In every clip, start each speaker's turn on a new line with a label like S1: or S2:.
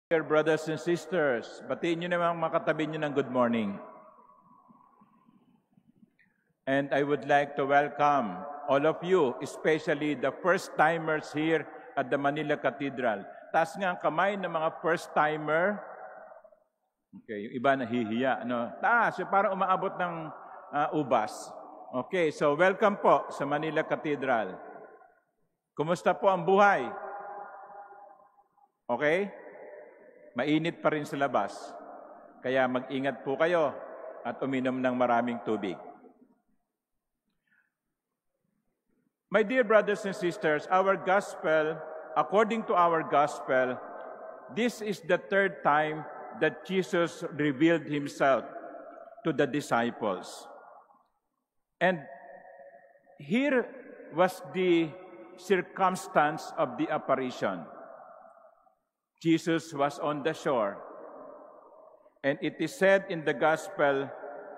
S1: Dear brothers and sisters, batiin nyo naman mga katabi nyo ng good morning. And I would like to welcome all of you, especially the first-timers here at the Manila Cathedral. Taas nga ang kamay ng mga first-timer. Okay, yung iba nahihiya. No? Taas, yung parang umaabot ng ubas. Okay, so welcome po sa Manila Cathedral. Kumusta po ang buhay? Okay? Mainit pa rin sa labas. Kaya mag-ingat po kayo at uminom ng maraming tubig. My dear brothers and sisters, our gospel, according to our gospel, this is the third time that Jesus revealed himself to the disciples. And here was the circumstance of the apparition. Jesus was on the shore. And it is said in the gospel,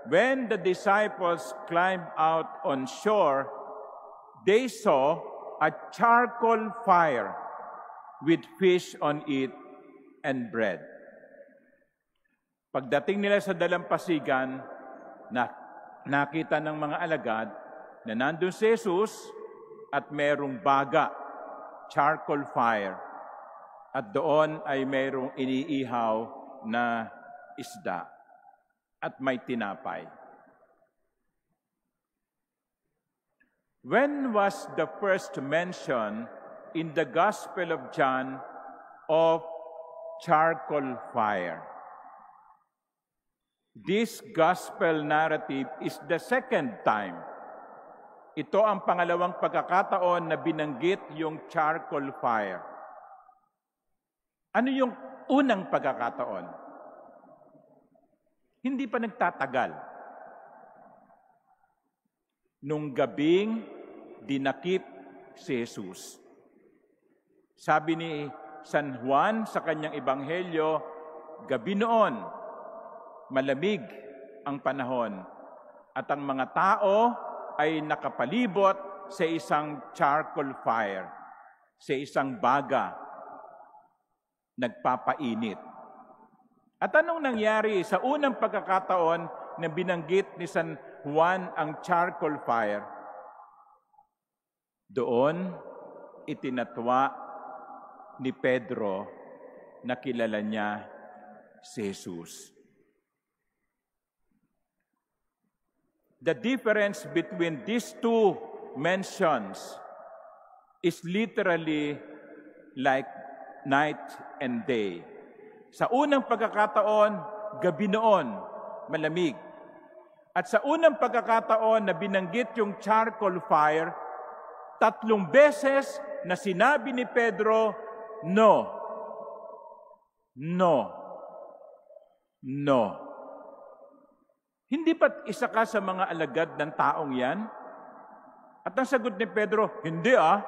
S1: when the disciples climbed out on shore, they saw a charcoal fire with fish on it and bread. Pagdating nila sa dalampasigan, nakita ng mga alagad na nandun si Jesus at merong baga, charcoal fire. At doon ay merong iniihaw na isda at may tinapay. When was the first mention in the Gospel of John of charcoal fire? This gospel narrative is the second time. Ito ang pangalawang pagkakataon na binanggit yung charcoal fire. Ano yung unang pagkakataon? Hindi pa nagtatagal. Nung gabing dinakip si Jesus. Sabi ni San Juan sa kanyang ebanghelyo, gabi noon, malamig ang panahon at ang mga tao ay nakapalibot sa isang charcoal fire, sa isang baga, nagpapainit. At anong nangyari sa unang pagkakataon na binanggit ni San Juan ang charcoal fire? Doon, itinatwa ni Pedro na kilala niya si Jesus. The difference between these two mentions is literally like night and day. Sa unang pagkakataon, gabi noon, malamig. At sa unang pagkakataon na binanggit yung charcoal fire, 3 beses na sinabi ni Pedro, "No, no, no." Hindi ba't isa ka sa mga alagad ng taong yan? At ang sagot ni Pedro, "Hindi ah."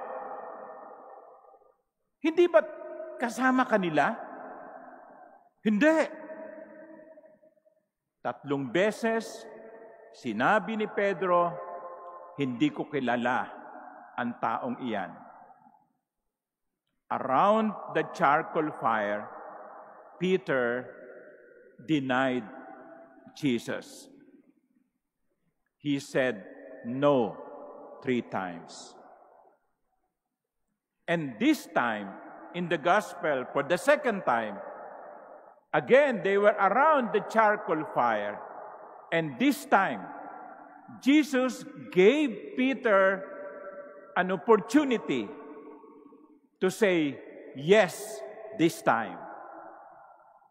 S1: Hindi ba't kasama kanila? Hindi. 3 beses sinabi ni Pedro, "Hindi ko kilala ang taong iyan." Around the charcoal fire, Peter denied Jesus. He said no 3 times. And this time, in the gospel, for the second time, again, they were around the charcoal fire. And this time, Jesus gave Peter an opportunity to say yes this time.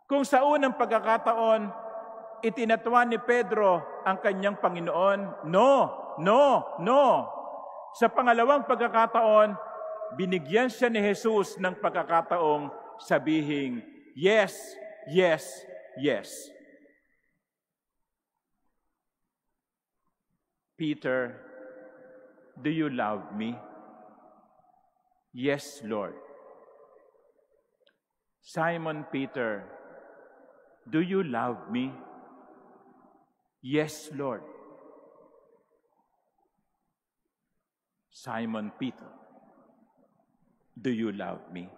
S1: Kung sa unang pagkakataon, itinatwa ni Pedro ang kanyang Panginoon, "No, no, no." Sa pangalawang pagkakataon, binigyan siya ni Jesus ng pagkakataong sabihing, "Yes, yes, yes." Peter, do you love me? Yes, Lord. Simon Peter, do you love me? Yes, Lord. Simon Peter, do you love me?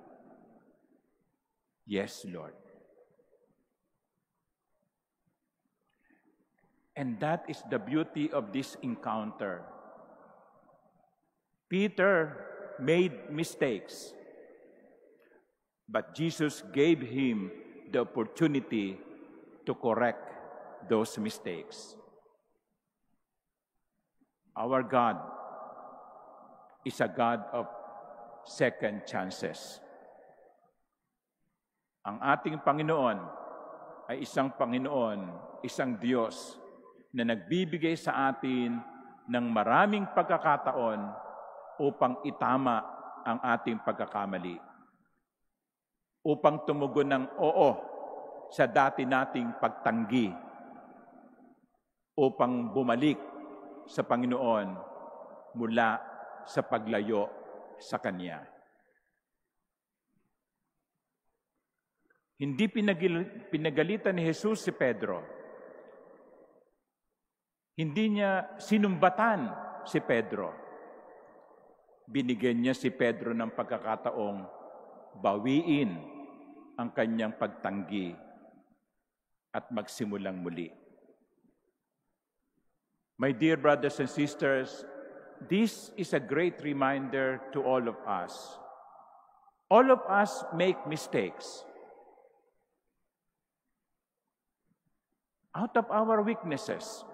S1: "Yes, Lord." And that is the beauty of this encounter. Peter made mistakes, but Jesus gave him the opportunity to correct those mistakes. Our God is a God of second chances. Ang ating Panginoon ay isang Panginoon, isang Diyos na nagbibigay sa atin ng maraming pagkakataon upang itama ang ating pagkakamali, upang tumugon ng oo sa dati nating pagtanggi. Upang bumalik sa Panginoon mula sa paglayo sa Kanya. Hindi pinagalitan ni Jesus si Pedro. Hindi niya sinumbatan si Pedro. Binigyan niya si Pedro ng pagkakataong bawiin ang kanyang pagtanggi at magsimulang muli. My dear brothers and sisters, this is a great reminder to all of us. All of us make mistakes. Out of our weaknesses.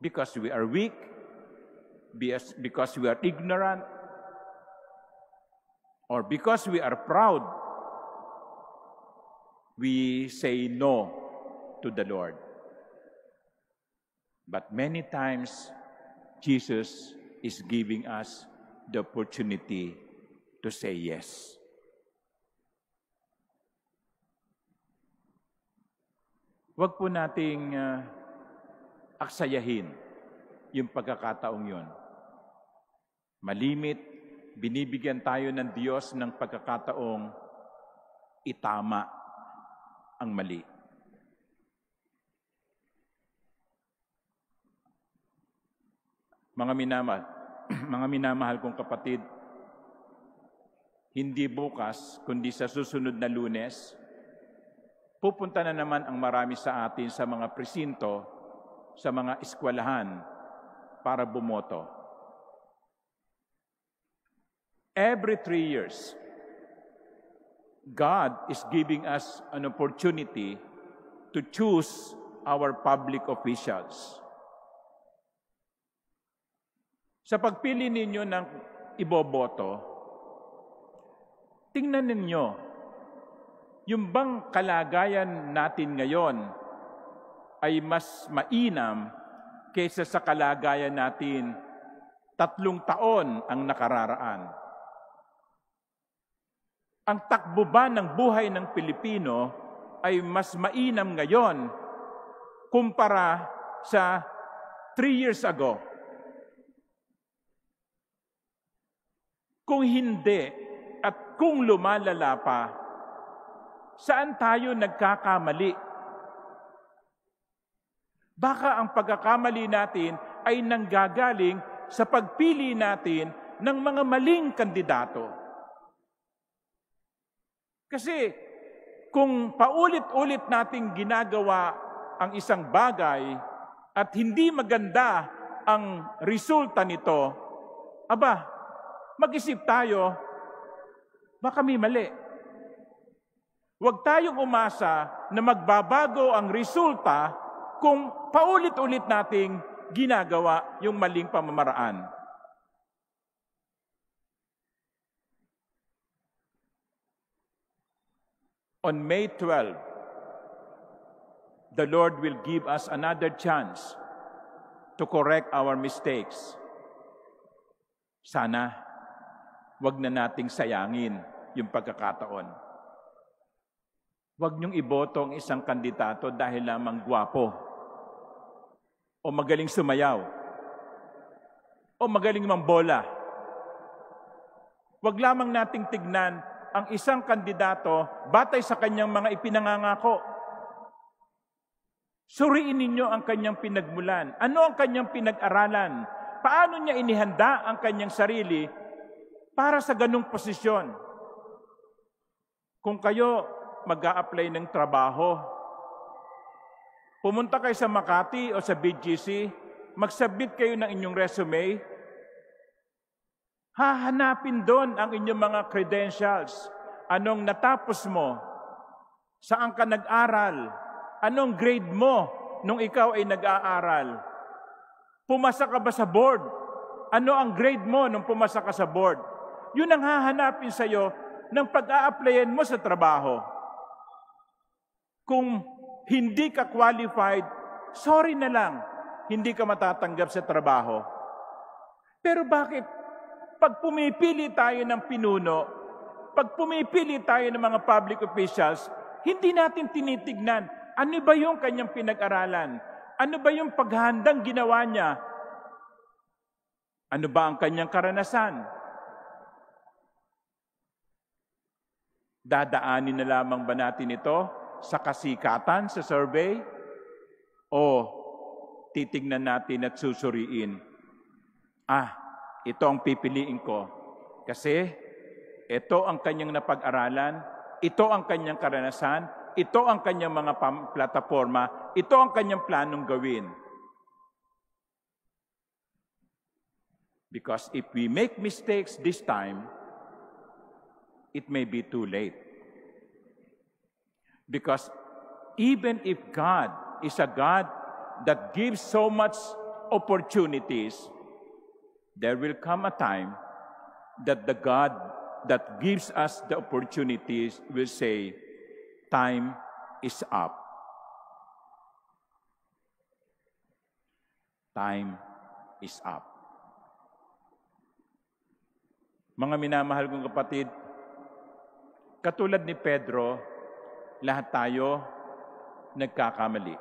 S1: Because we are weak, because we are ignorant, or because we are proud, we say no to the Lord. But many times, Jesus is giving us the opportunity to say yes. Huwag po nating aksayahin yung pagkakataong yun. Malimit, binibigyan tayo ng Diyos ng pagkakataong itama ang mali. Mga minamahal kong kapatid, hindi bukas, kundi sa susunod na Lunes, pupunta na naman ang marami sa atin sa mga presinto, sa mga eskwelahan para bumoto. Every 3 years, God is giving us an opportunity to choose our public officials. Sa pagpili ninyo ng iboboto, tingnan ninyo, yung bang kalagayan natin ngayon ay mas mainam kaysa sa kalagayan natin 3 taon ang nakararaan. Ang takbo ba ng buhay ng Pilipino ay mas mainam ngayon kumpara sa 3 years ago? Kung hindi at kung lumalala pa, saan tayo nagkakamali? Baka ang pagkakamali natin ay nanggagaling sa pagpili natin ng mga maling kandidato. Kasi kung paulit-ulit nating ginagawa ang isang bagay at hindi maganda ang resulta nito, aba, mag-isip tayo, baka may mali. Huwag tayong umasa na magbabago ang resulta kung paulit-ulit nating ginagawa yung maling pamamaraan. On May 12, the Lord will give us another chance to correct our mistakes. Sana, wag na nating sayangin yung pagkakataon. Huwag niyong iboto ang isang kandidato dahil lamang gwapo o magaling sumayaw o magaling mambola. Huwag lamang nating tignan ang isang kandidato batay sa kanyang mga ipinangangako. Suriin ninyo ang kanyang pinagmulan. Ano ang kanyang pinag-aralan? Paano niya inihanda ang kanyang sarili para sa ganong posisyon? Kung kayo mag apply ng trabaho, pumunta kayo sa Makati o sa BGC, mag-submit kayo ng inyong resume, hahanapin doon ang inyong mga credentials. Anong natapos mo? Saan ka nag-aral? Anong grade mo nung ikaw ay nag-aaral? Pumasa ka ba sa board? Ano ang grade mo nung pumasa ka sa board? Yun ang hahanapin sa iyo ng pag-a-applyan mo sa trabaho. Kung hindi ka qualified, sorry na lang, hindi ka matatanggap sa trabaho. Pero bakit pag pumipili tayo ng pinuno, pag pumipili tayo ng mga public officials, hindi natin tinitignan ano ba yung kanyang pinag-aralan? Ano ba yung paghahandang ginawa niya? Ano ba ang kanyang karanasan? Dadaanin na lamang ba natin ito sa kasikatan sa survey? O titignan natin at susuriin? "Ah, ito ang pipiliin ko. Kasi ito ang kanyang napag-aralan, ito ang kanyang karanasan, ito ang kanyang mga plataforma, ito ang kanyang planong gawin." Because if we make mistakes this time, it may be too late. Because even if God is a God that gives so much opportunities, there will come a time that the God that gives us the opportunities will say, "Time is up." Time is up. Mga minamahal kong kapatid, katulad ni Pedro, lahat tayo nagkakamali.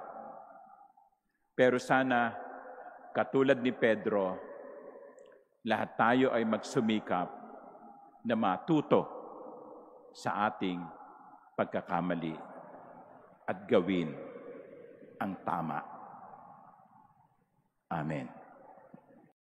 S1: Pero sana, katulad ni Pedro, lahat tayo ay magsumikap na matuto sa ating pagkakamali at gawin ang tama. Amen.